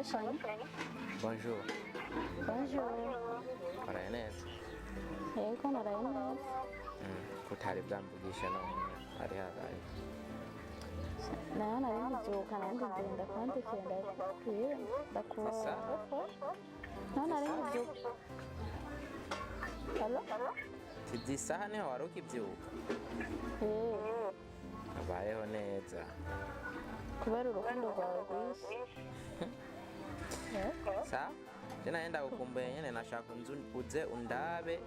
Allô, Shani? Bonjour. Bonjour. Waraye neza? Yego, naraye neza. Kutari bwamvugisha none hari habaye. Nayo nari nkibyuka, nari ndagenda kwandikira, ndakubwira ndakubona. Sasa? Nayo nari nkibyuka. Allô? Tizi isaha niho wari ukivyuka? Eh, Abayeho neza. Kubera urukundo rwawe rwinshi. Eh, Sa? Je naye ndagukumbuye nyene, nashaka unzu uze undabe.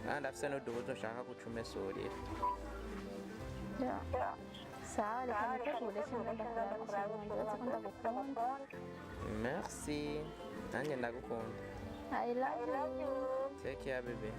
Kandi ndafise n'uduhuzu nshaka guca umesurira. Ya. Sawa, reka nitegure cyangwa ndakuraba, Shani wanjye, uretse ko ndagukunda. Merci. Nanjye ndagukunda. I love you. Take care, baby.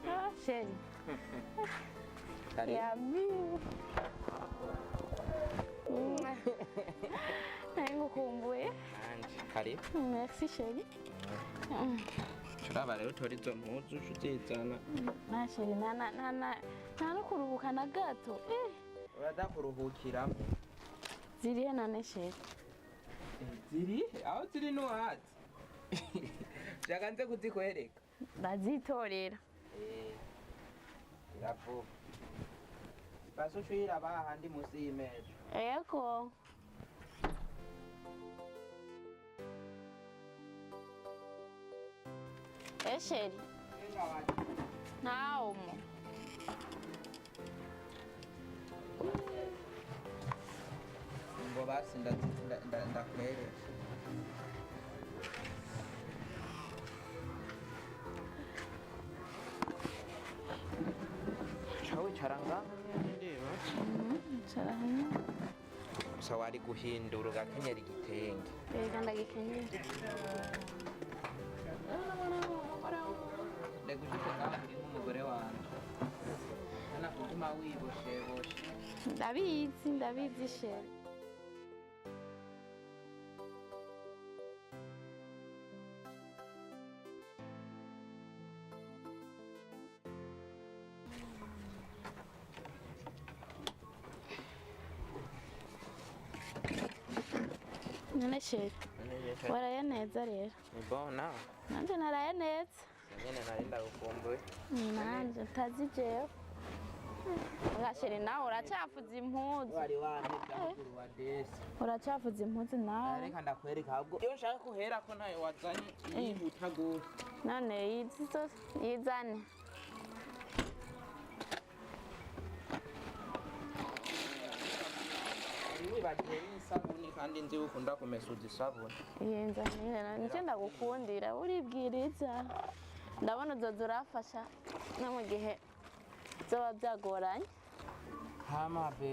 Ah, chérie. Karibu. Yami. Nari ngukumbuye. Nanje. Karibu. Merci, chérie. Turaba rero utora izo mpuzu uce uzizana. Na chérie, nta na nta na nta no kuruhuka na gato. Eh, Uraza kuruhukiramo. zirihe none, chérie? Ziri aho ziri ntuhazi. Shaka nze kuzikwereka. Ndazitorera. Iravuga. Basi uce uyiraba hahandi munsi y'imeza. Ego. Eh, chérie. Nta umu. Ngo basi ndakwereka. Ca wicara ngaho nyene ndeba. Cara hamwe. Gusa wari guhindura ugakenyera igitenge. Reka ndagikenyera. Reka ushike ngaho uri nk'umugore wanje. Hana kuguma wibosheboshe. Ndabizi, ndabizi, chérie. None chérie, waraye neza rero? Ni bon nawe? Nanje naraye neza. Nyene nari ndagukumbuye. Nanje ntazi jewe. Nga chérie, nawe uracafuza impuzu. Wari wampevye mukuru wa desi. Uracafuza impuzu nawe. Reka ndakwereka ahubwo. Iyo nshaka kuhera ko ntayo wazanye yihuta gose. None izi zose yizane. Wari wibagiwe n'isabuni kandi nzi ko ukunda kumesuza isabuni. Yinzanire, nicyo ndagukundira, uribwiriza. Ndabona uzoza urafasha no mu gihe zoba byagoranye. Hama be.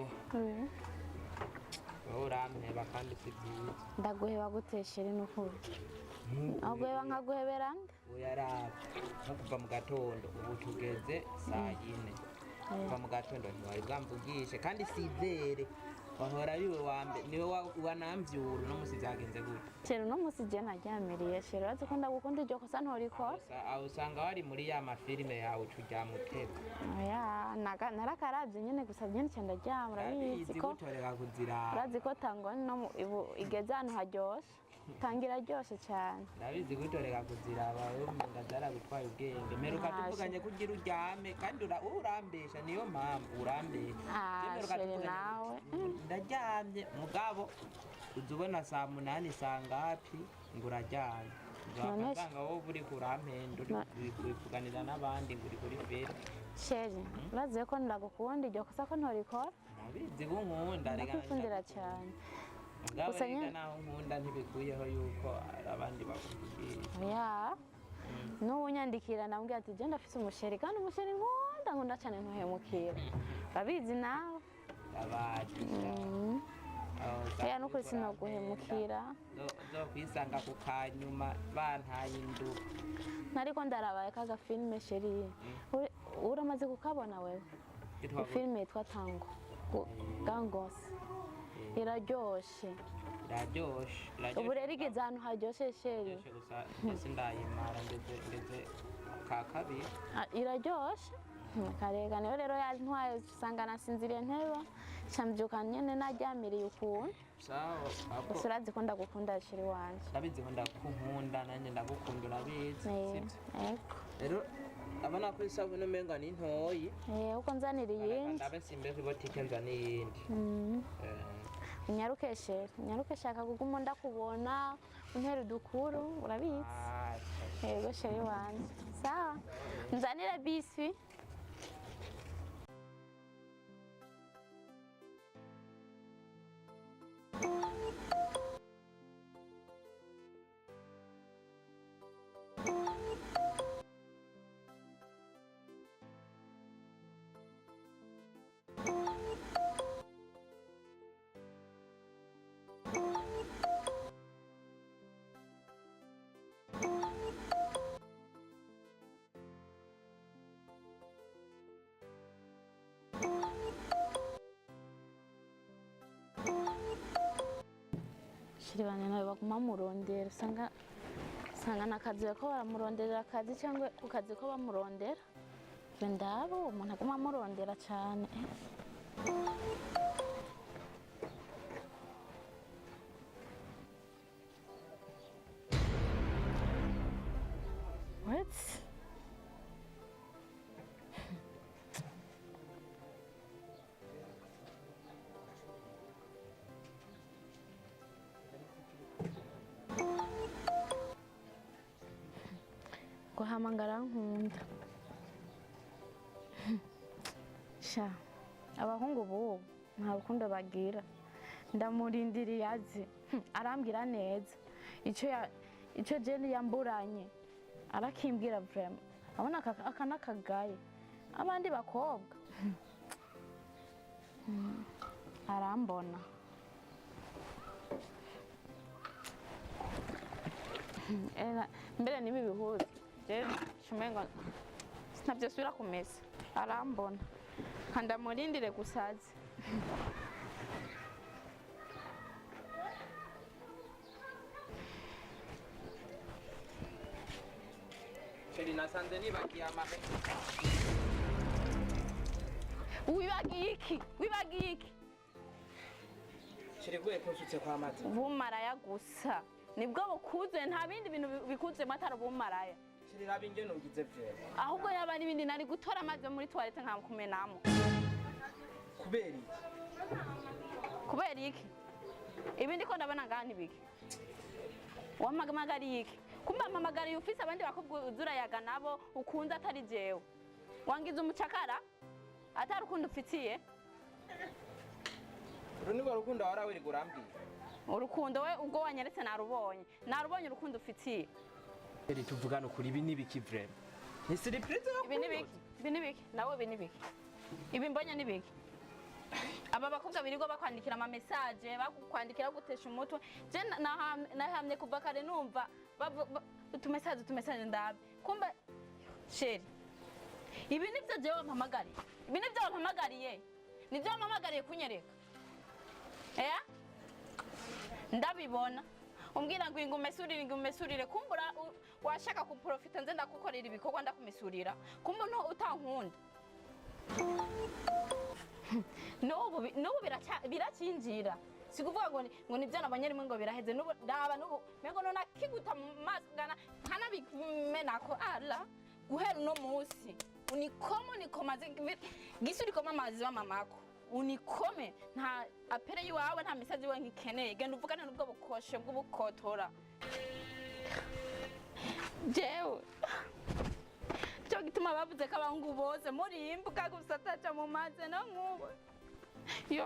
Wowe urampeba kandi si byiza. Ndaguheba gute, chérie? N'ukuri naguheba nkaguhebera nde? Uyaraba nko kuva mu gatondo, ubu tugeze saa yine. Kuva mu gatondo ntiwari bwamvugishe kandi sizere wahora ari we wa mbere, niwe wanamvyura. Uno musi vyagenze gute? Chérie, uno munsi je naryamiriye. Chérie, urazi ko ndagukunda, iryo kosa ntorikora. Aho usanga wari muri ya mafilime yawe uca uryama utevye. Oya, narakaravye nyene gusa nyene nca ndaryama. Urabizi Urabizi ko gutorera kuziraba. Urazi ko tango no ibu igeze ahantu haryoshe, tango iraryoshe cyane. Ndabizi gutorera kuziraba, wewe umenga zaragutwaye ubwenge. Mperuka Ah, tuvuganye kugira uryame kandi wowe urambesha, niyo mpamvu urambesha. Ah, Je mperuka chérie, tuvuganye nawe. ngo ndaryamye, mugabo uza ubona saa munani, saa ngapi, ngo uraryamye. None Nzaba wowe uriko urampenda, uri kuganira n'abandi ngo uri kuri feri. Chérie, urazi ko ndagukunda, iryo kosa ko ntorikora. Ndabizi ko unkunda, reka. Ndakwikundira cyane. Mugabo Gusa rega nyene- naho nkunda ntibikuyeho yuko hari abandi bakuvugisha. Ya, n'uwunyandikira namubwira ati je ndafise umusheri, kandi umusheri nkunda, nkunda cane, ntuhemukira, babizi nawe. Abazi. Oya, nukuri sinoguhemukira. Zo kwisanga ku kanyuma bantaye indu. Nariko ndarabaye kaga filime, chéri. Uramaze kukabona wewe? Yitwa gute? Filime yitwa Tango Gangos, iraryoshe. Iraryoshe, iraryoshe. Ubu rero igeze ahantu haryoshe, chéri. Iraryoshe, gusa ndetse ndayimara ngeze ku ka kabiri. Ah, iraryoshe. Karega niyo rero yantwaye, usanga nasinziriye nteba, nca nyene naryamiriye ukuntu. Sawa ako. Gusa urazi ko ndagukunda, chéri wanje. Ndabizi ko ndakunkunda, nanjye ndagukunda, urabizi. Eh, sibyo? Ego. Rero abona ko isabune umenga ni ntoyi. Eh, uko nzanira iyindi. Ndabe simbe kuri botike nzane iyindi. Eh, Unyaruke, chéri, unyaruke, shaka kuguma ndakubona, untera udukuru, urabizi. Ah, Yego, chéri wanje, sawa, nzanire biswi. Chéri wanje nawe baguma murondera, usanga nakazi ko baramuronderera akazi, cyangwa ku kazi ko bamurondera. Ivyo ndabo umuntu aguma amurondera cane. What? Guhamagara nkunda sha, abahungu bubu nta rukundo bagira. Ndamurindiriye aze. Arambwira neza icyo icyo jeni yamburanye, arakimbwira vraiment. Abona aka n'akagaye abandi bakobwa. Arambona. Era mbere nibi bihuza rero shumengo sinavyosubira kumesa. Arambona, kandamurindire gusaze. Chéri, nasanze nibagiye amahe. Wibagiye iki? Wibagiye iki? Chéri, guye ko nsutse kwa amazi. Ubumaraya gusa nibwo bukuzuye, nta bindi bintu bikuzuyemo atari ubumaraya. Chéri, raba ingene ugize vyera. Ahubwo yaba n'ibindi, nari gutora amazi yo muri toilette nkakumenamo. Kubera iki? Kubera iki? Ibi ndiko ndabona ngaha ni biki? Wampamagariye iki? Kumba mpamagariye ufise abandi bakobwa uzurayaga nabo ukunze atari jewe. Wangiza umucakara atari ukundi ufitiye. Uru nirwo rukundo wahora wirirwa urambwira? Urukundo we ubwo wanyeretse narubonye, narubonye urukundo ufitiye. Chéri, tuvugane ukuri, ibi ni biki vraiment? Ni surprise yo Ibi ni biki? Ibi ni biki nawe? Ibi ni biki? Ibi mbonye ni biki? Aba bakobwa birirwa bakwandikira ama message, bakwandikira gutesha umutwe. Je nahamye kuva kare numva utu message, utu message, ndabe kumbe chéri ibi nivyo jewe wampamagariye? Ibi nivyo wampamagariye? Nivyo wampamagariye kunyereka? Eh, ndabibona umbwira ngo ingumesurire, ingumesurire, kumbura washaka kuprofita nze ndakukorera ibikorwa, ndakumesurira, kumbe nto utankunda. N'ubu biracinjira. Si kuvuga ngo nibyo nabonye rimwe ngo biraheze. N'ubu ndaba, n'ubu mengo none akiguta mu maso gana nkanabimenako. Ala, guhera uno munsi unikome, unikoma gisi urikoma amazi wa mamako, unikome. Nta appel yiwawe, nta message yiwe nkikeneye. Genda uvugane n'ubwo bukoshe bw'ubukotora. Jewe cyo gituma bavuze ko abahungu bose muri imbwa gusa, ataca mu mazi no nk'ubu yo.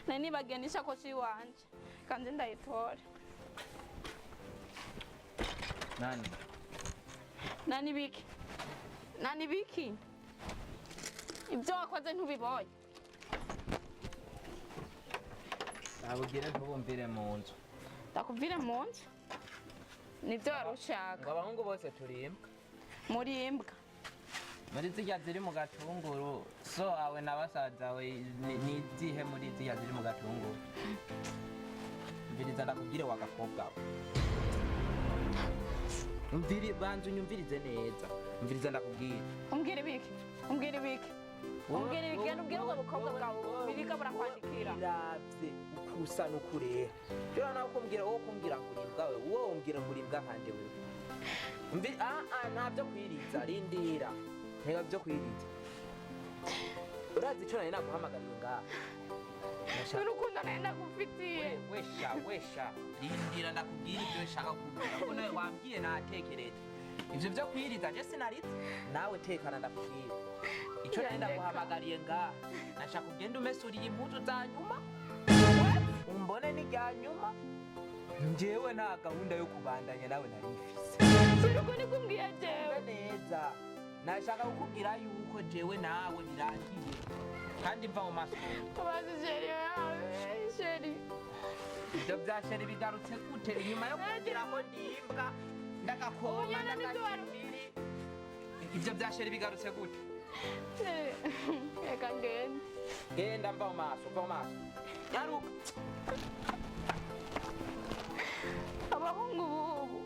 Nari nibagiye n'ishakoshi iwanje, kanze ndayitora. Nani? Nani biki? Nani biki? Ibyo wakoze ntubibonye? Nabugire ntubumvire mu nzu. Ndakuvire mu nzu, nibyo wari ushaka. Ngo abahungu bose turi imbwa. Muri imbwa. Muri zirya ziri mu gatunguru, so awe na basaza we, ni izihe muri zirya ziri mu gatunguru? Mviriza ndakubwire wa gakobwa we. Mviri, banza unyumvirize neza. Mviriza ndakubwire. Umbwira ibiki? Umbwira ibiki? Umbwira ibiki? Genda ubwire ubwo bukobwa bwawe biriga burakwandikira. Iravye ukusa n'ukurera. Jora nawe kumbwira, wowe kumbwira ngo uri imbwa we, wowe umbwira ngo uri imbwa nkanje wewe. Mvi, ah ah, nta byo kwiriza, rindira. Nta byo kwiriza. Urazi ico nari naguhamagariye ngaha? N'urukundo nari ndagufitiye. Wesha, wesha, rindira ndakubwira ibyo nshaka kukubwira, kuko nawe wambwiye natekereje. Ivyo byo kwiriza je sinaritse, nawe tekana ndakubwira ico nari ndaguhamagariye ngaha. Nashaka ugende umesuriye impuzu za nyuma, umbone n'irya nyuma. Njyewe nta gahunda yo kubandanya nawe nari mfise. Siruko nikumbwiye jewe. Umve neza, nashaka kukubwira yuko jewe nawe birangiye, kandi mva mu maso. Tubaze chéri yawe, chéri. Ibyo bya chéri bigarutse gute inyuma yo kugira ngo ndimbwa ndagakoma? Ubu nyene nibyo wari- Ndagashimiri, ibyo bya chéri bigarutse gute? Chéri, reka ngende. Genda, mva mu maso, mva mu maso, nyaruka. Abahungu bubu.